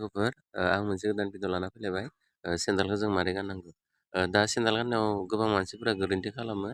लोगोफोर आं मोनसे गोदान भिडिअ लाना फैलायबाय सेन्देलखौ जों मारै गाननांगौ। दा सेन्देल गाननायाव गोबां मानसिफोरा गोरोन्थि खालामो।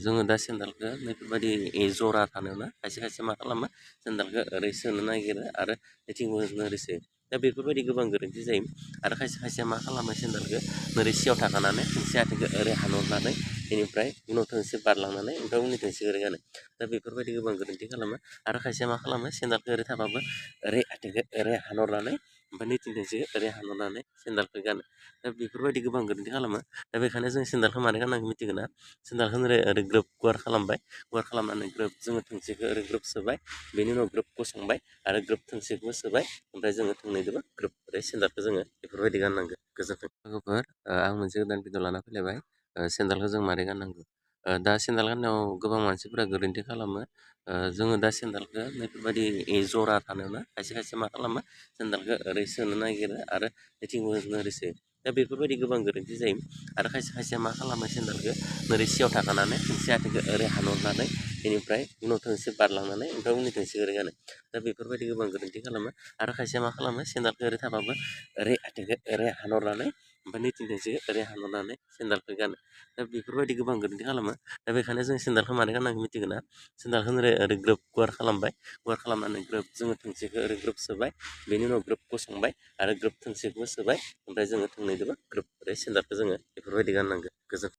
जोङो दा सेन्देलखौ बेफोरबायदि जरा थानायावनो खायसे खायसे मा खालामो, सेन्देलखौ ओरै सोनो नागिरो आरो बिथिंबो ओरै सोयो। दा बेफोरबायदि गोबां गोरोन्थि जायो। आरो खायसे खायसेया मा खालामो, सेन्देलखौ ओरै सियाव थाखानानै मोनसे आथिंखौ ओरै हानहरनानै बेनिफ्राय उनाव थोंसे बारलांनानै ओमफ्राय उननि थोंसे ओरै गानो। दा बेफोरबायदि गोबां गोरोन्थि खालामो। आरो खायसेया मा खालामो, सेन्देलखौ ओरै थाबाबो ओरै आथिंखौ ओरै हानहरनानै ओमफ्राय नैथिं थोंसे ओरै हानहरनानै सेन्देलखौ गानो। दा बेफोरबायदि गोबां गोरोन्थि खालामो। दा बेखायनो जों सेन्देलखौ मारै गाननांगौ मिथिगौ ना? सेन्देलखौ ओरै ग्रोब गुवार खालामबाय, गुवार खालामनानै ग्रोब जोङो थोंसेखौ ओरै ग्रोब सोबाय, बेनि उनाव ग्रोब गसंबाय आरो ग्रोब थोंसेखौबो सोबाय, ओमफ्राय जोङो थोंनैदोबो ग्रोब ओरै सेन्देलखौ जोङो बेफोरबायदि गाननांगौ। गोजोन्थों लोगोफोर, आं मोनसे गोदान भिडिअ लाना फैलायबाय सेन्देलखौ जों मारै गाननांगौ। दा सेन्देल गाननायाव गोबां मानसिफोरा गोरोन्थि खालामो। जोङो दा सेन्देलखौ बेफोरबायदि जरा थानायावनो खायसे खायसे मा खालामो, सेन्देलखौ ओरै सोनो नागिरो आरो बिथिंबो ओरै सोयो। दा बेफोरबायदि गोबां गोरोन्थि जायो। आरो खायसे खायसेया मा खालामो, सेन्देलखौ ओरै सियाव थाखानानै मोनसे आथिंखौ ओरै हानहरनानै बेनिफ्राय उनाव थोंसे बारलांनानै ओमफ्राय उननि थोंसे ओरै गानो। दा बेफोरबायदि गोबां गोरोन्थि खालामो। आरो खायसेया मा खालामो, सेन्देलखौ ओरै थाबाबो ओरै आथिंखौ ओरै हानहरनानै ओमफ्राय नैथिं थोंसे ओरै हानहरनानै सेन्देलखौ गानो। दा बेफोरबायदि गोबां गोरोन्थि खालामो। दा बेखायनो जों सेन्देलखौ मारै गाननांगौ मिथिगौ ना? सेन्देलखौ ओरै ग्रोब गुवार खालामबाय, गुवार खालामनानै ग्रोब जोङो थोंसेखौ ओरै ग्रोब सोबाय, बेनि उनाव ग्रोब गसंबाय आरो ग्रोब थोंसेखौबो सोबाय, ओमफ्राय जोङो थोंनैदोबो ग्रोब ओरै सेन्देलखौ जोङो बेफोरबायदि गाननांगौ। गोजोन्थों।